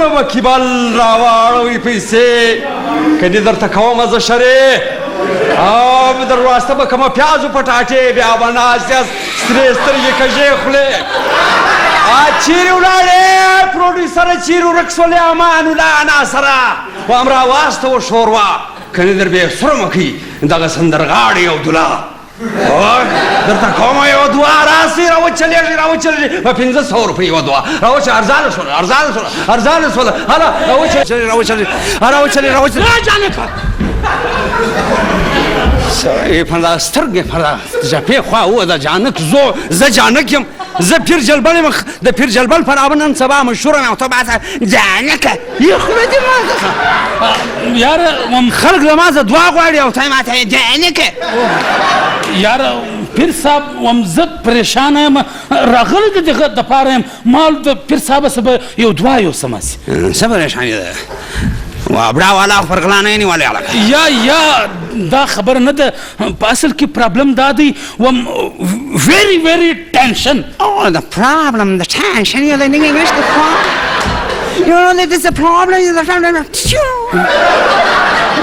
سرونه به کیبل راواړوي پیسې که دې درته کومه زه شرې او درواسته به کومه پیازو پټاټې بیا به ناست یاست سرې سترګې کږې خولې چیرې ولاړې پروډیوسره چیرې ورک سولې امان الله ناصره وام را واستوه ښوروا کنې در به یې سره کوي دغه سندرغاړی عبدالله درته کومه یوه دعا راسي راوچلېږي راوچلېږي په 500 روپۍ یوه دعا راوچ ارزانه شوله ارزانه شوله ارزانه شوله هله راوچلېږي راوچلېږي راوچلېږي راوچلېږي جانکه سړی په دا سترګې په دا جپې خوا ووځه جانک زو زه جانک یم زه پیر جلبل یم د پیر جلبل په نامه نن سبا مشهور یم او ته ماته جانکه یې خوله دې ماته یاره خلک له ما څخه دعا غواړي او ته ماته جانکه یاره پیر صاحب وم زه پریشانه یم راغلی د دغه دپاره یم مال د پیر صاحب څخه به یو دعا یوسم هسې څه پریشاني ده وابړه والا خو پر غلا نه یې نیولی هلکه یا یا دا خبره نه ده په اصل کې پرابلم دا دی وم ویری ویری ټینشن Oh, the problem, the tension, you're learning English, the problem. You know, this is the problem, is the problem.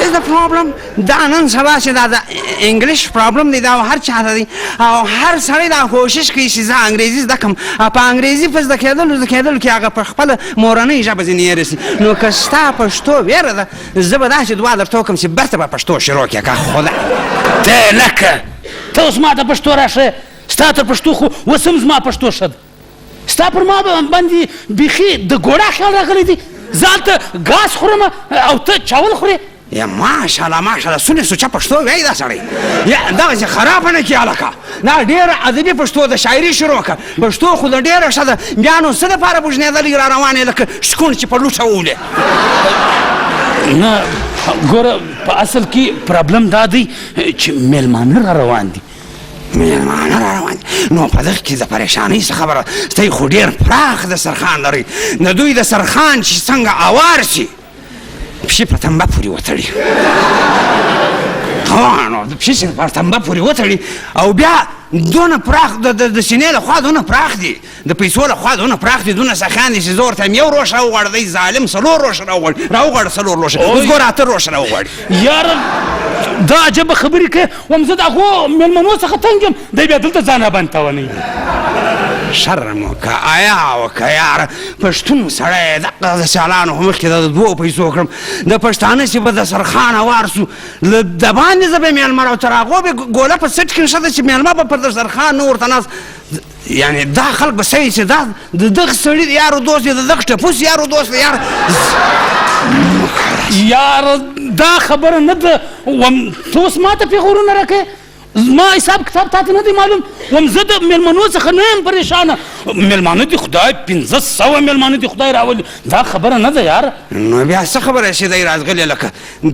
This is the problem. دا نن سبا چې دا د انګلیش پرابلم دی دا هر چا ته دی او هر سړی دا کوشش کوي چې زه انګریزي زده کړم په انګریزي په زده کېدلو زده کېدلو کې هغه په خپله مورنۍ ژبه ځینې هېره سي نو که ستا پښتو ویره ده زه به داسې دعا درته وکړم چې بیرته به پښتو شروع کړې که خدای ته لکه ته اوس ما ته پښتو راښیې ستا تر پښتو خو اوس هم زما پښتو ښه ده ستا پر ما باندې بیخي د ګوړا خیال راغلی دی زه هلته ګاز خورم او ته چاول خورې یا ماشاءالله ماشاءالله څونه سوچه پښتو وایي دا سړی یا دغسې خرابه نه کړي هلکه دا ډېره ادبي پښتو ده شاعري شروع کړه پښتو خو د ډېره ښه ده بیا نو څه دپاره بوږنېدلی را روان یې لکه شکوڼ چې په لوټه وولې نه ګوره په اصل کې پرابلم دا دی چې میلمانه را روان دي میلمانه را روان دي نو په دغه کې د پریشانۍ څه خبره دی خو ډېر پراخ دسترخوان لري د دوی دسترخوان چې څنګه اوار شي پښې په تنبه پورې وتړي ها نو د پښې چې په تنبه پورې وتړي او بیا دونه پراخ د سینې له خوا دونه پراخ دي د پیسو له خوا دونه پراخ دي دونه سخیان دي چې زه ورته یو روش راوغواړه دی ظالم څلور روشه راوغواړي راوغواړه څلور روشه اوس ګوره اته روشه راوغواړي یاره دا عجبه خبرې کوې وم زه د هغو مېلمنو څخه تنګ یم دی بیا دلته ځان راباندې تاوانوي شرم وکړه حیا وکړه یاره پښتون سړی دقه د سیالانو خو مخکې د دوو پیسو کړم د پښتانه چې به دسترخوان هوار سو له دباندې زه به مېلمه راو تر هغو به ګوله په څټ کې نښته چې مېلمه به پر دسترخوان نه ورته ناست یعنې دا خلک به سوي چې دا د دغه سړي یار و دوست دی د دغه ټپوس یار و دوست دی یار یار دا خبره نه ده وم ته اوس ما ته پېغورونه راکوې زما حساب کتاب تاته نه دی معلوم وم زه د میلمنو څخه نه یم پریشانه میلمانه دي خدای 500 میلمانه دي خدای راولي دا خبره نه ده یار نو بیا څه خبره چې دی راځغلې لکه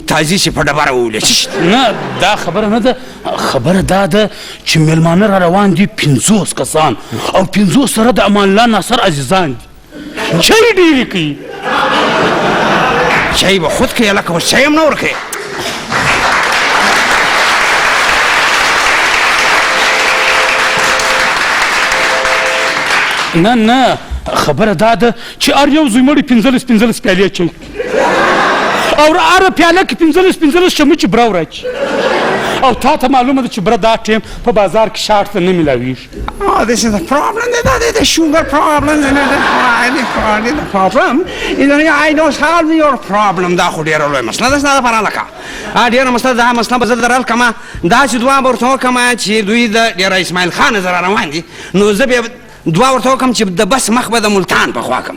تازي چې په ډبره وولې نه دا خبره نه ده خبره دا ده چې میلمانه را روان دي 50 کسان او 50 سره د امان الله ناصر عزیزان دي چای ډېرې کوي چای به خود کوي هلکه اوس چای هم نه ورکوي نه نه خبره دا ده چې هر یو زوی مړي 15 15 پیالې چای او هره پیاله کې 15 15 چمچې بره وراچي او تا ته معلومه ده چې بره دا ټیم په بازار کې شاټ ته نه میلاویږي Oh, this is the problem. The sugar problem. The problem. I don't solve your problem. دا خو ډېره لویه مسله ده ستا دپاره هلکه ډېره مسله دا مسله به زه درل کړم داسې دعا به ورته وکړم چې دوی د ډېره اسماعیل خان نه را روان دي نو زه به دعا ورته وکړم چې د بس مخ به د ملتان په خوا کړم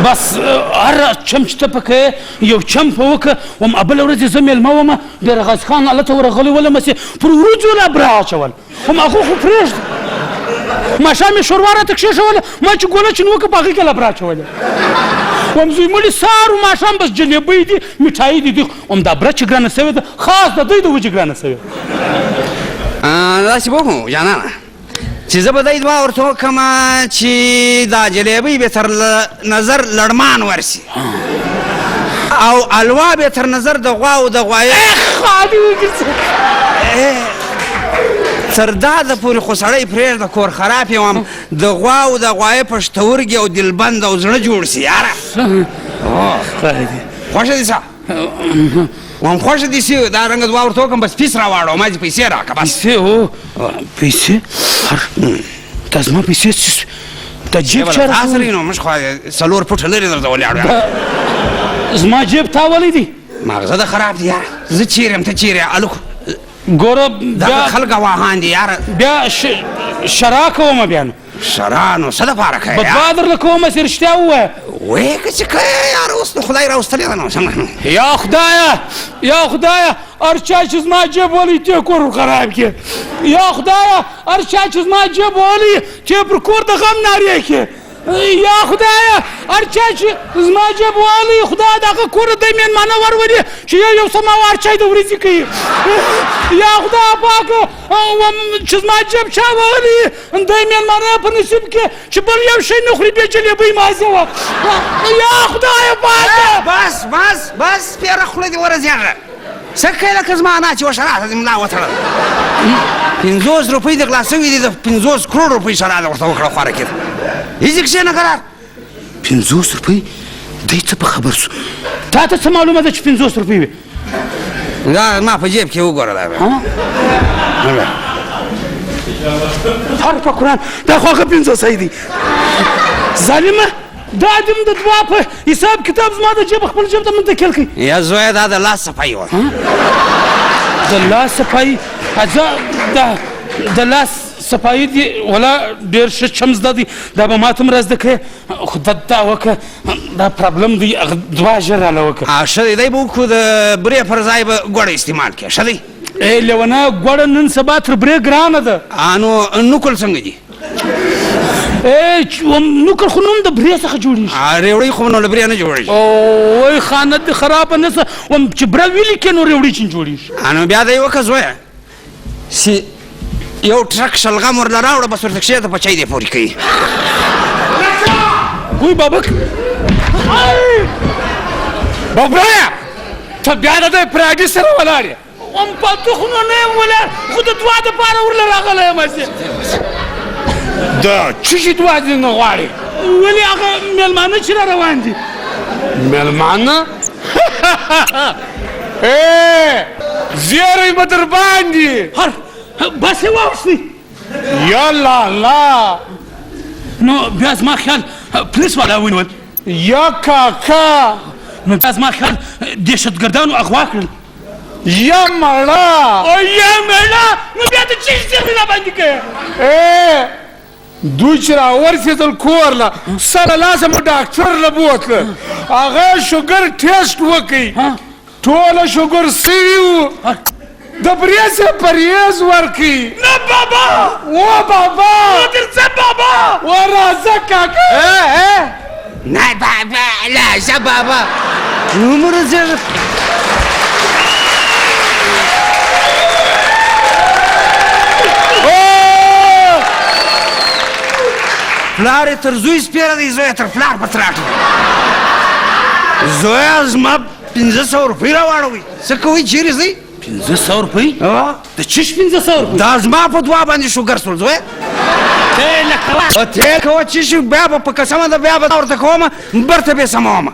بس هر چم چې ته پکې یو چم په وکړه وم بله ورځ زه مېلمه وم ډېره غازي خان هلته ورغلی ولم چې پر وریجو لا بره اچول هم هغه خو پرېږده ماښام یې ښوروا راته کښېښوله ما چې ګوله چین وکړه په هغې کې لا بره اچولې وم زوی مړي سهار و ماښام بس جلېبۍ دي مټایي دي وم دا بره چې ګرانه شوې ده خاص د دوی د وجې ګرانه شوې داسې به وکړو جانانه چې زه به دی دعا ورته وکړم چې دا جلېبۍ به تر نظر لړمان ورسي او الوا به تر نظر د غوا او د غوایې خالي وګرځي تر دا د پورې خو سړی پرېږده کور خراب یې وم د غوا او د غوایې پښتورګي او دلبند او زړه جوړ سي یاره خدای دې خوښه دې سه وم خوښه دې سي دا رنګه دعا ورته وکړم بس پیس راواړوه ما دې پیسې راکړه بس. پیسې؟ هو پیسې. هر دا زما پیسې څه د جیب چا تا سره نو موږ خو 4 فوټه لرې درته ولاړو. زما جیب تا ولې دی؟ ماغزه د خراب دي یاره. زه چیرې یم ته چیرې یې؟ الکو ګوره دا خلک واهان دي یاره. بیا شرا کومه بیا نو. شرا نو څه دپاره کوې؟ بدعا درله کومه چې رښتیا ووایه. وایې که چې کوې یاره اوس نو خدای راوستلې ده نو څنګه. یا خدایه یا خدایه هر چا چې زما جیب ولي ته کور ور خراب کړې. یا خدایه هر چا چې زما جیب ولي ته پر کور د غم نارې کړې. یا خدایه هر چا چې زما جیب والي خدای د هغه کور دی مېلمانه ورولي چې یو یو سماوار چای د ورځې کوي. یا خدای پاکه چې زما جیب چا وهلي دی مېلمانه په نصیب کې چې بل یو شی نه خوري بې جلېبۍ مازې وه. یا خدای پاکه. بس بس بس پیره خوله دې ورځېږه. څه کوې لکه زما انا چې وشه راته دې ملا وتړله. 50 روپۍ دې غلا سوي دي د 50 کروړ روپۍ شرا دې ورته وکړه خواره کېده. هېڅ کښېنه قرار. 50 روپۍ دی څه په خبر سو؟ تا ته څه معلومه ده چې 50 روپۍ وي؟ دا ما په جیب کې وګوره دا. هر په قرآن دا خو هغه 50 دی. ظالمه دا دې هم د دعا په حساب کتاب زما د جیب خپل جیب ته منتقل کړي. یا زویه دا د لاس صفایي وه. د لاس صفایي؟ دا د لاس صفایي دي ولا ډېر ښه چم زده دی، دا به ما ته هم را زده کړې. خو دا وکړه دا پرابلم دی، هغه دعا ژر راله وکړه. ښه دی دی به وکړو د برې پر ځای به ګوړه استعمال کړې. ښه دی. ای لیونه ګوړه نن سبا تر برې ګرانه ده. نو نوکل څنګه دي؟ نوکل خو نوم د برې څخه جوړېږي. ریوړۍ خو نو له برې نه جوړېږي. وای خانه دې خرابه نه سه، وم چې بره ویلي کې نو ریوړۍ چې جوړېږي. نو بیا دی وکړه زویه چې یو ټرک شلغم ورله راوړه بس ورته کښېږده په چای دې پورې کوي. وای بابک بابرایه ته بیا د دې پراډي سره ولاړ یې. وم پاتو خو نو نه یم ولاړ، خو د دعا دپاره ورله راغلی یم. هسې د څه شي دعا دې نه غواړې؟ ولې هغه مېلمانه چې را روان دي. مېلمانه؟ ای زیری به در باندې. هر بس یې واوښتې. یا لالا. نو بیا زما خیال پولیس والا ونیول. یا کاکا. نو بیا زما خیال دهشتګردانو اغوا کړل. یا مړه. او یا مړه. نو بیا ته څه شي زیری را باندې کوې؟ ای دوی چې راورسېدل کور له سره لاسه مو ډاکټر له بوتله، هغه شوګر ټیسټ وکړي، ټوله شوګر سوي وو، د برې څخه پرهېز ورکړي. نه بابا. و بابا. و درځه بابا. و راځه کاکا. نه بابا لا ځه بابا. نو مو راځه. پلار یې تر زوی سپېره دی، زوی یې تر پلار په تراټ دی. زویه زما 500 روپۍ راواړوئ. څه کوئ؟ چېرې ځئ؟ 500 روپۍ؟ د څه شي 500 روپۍ؟ دا زما په دعا باندې شوګر سول زویه. ته لکه ته کوه چې شي بیا به په قسمه ده، بیا به ورته کومه برته به یې سمومه.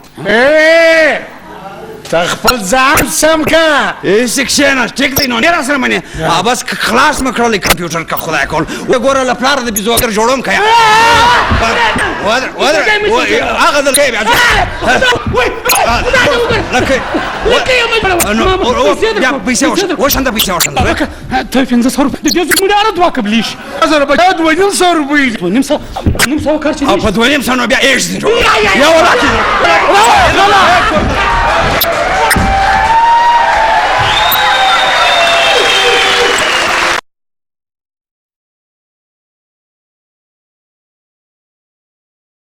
ته خپل ځان سم کړه. هسې کښېنه ټیک دی نو نه راسره منې. بس خلاص مې کړلی کمپیوټر که خدای کول. وګوره له پلاره د بیزوګر جوړوم که هغه د لکۍ بیا بیا پیسې وښنده پیسې وښنده. ته 500 روپۍ د دې زموږ هره دعا قبلېږي. زره بچا 250 روپۍ دي. 250 کار چې په 250 نو بیا ایش دی جوړ. یا ولاکې.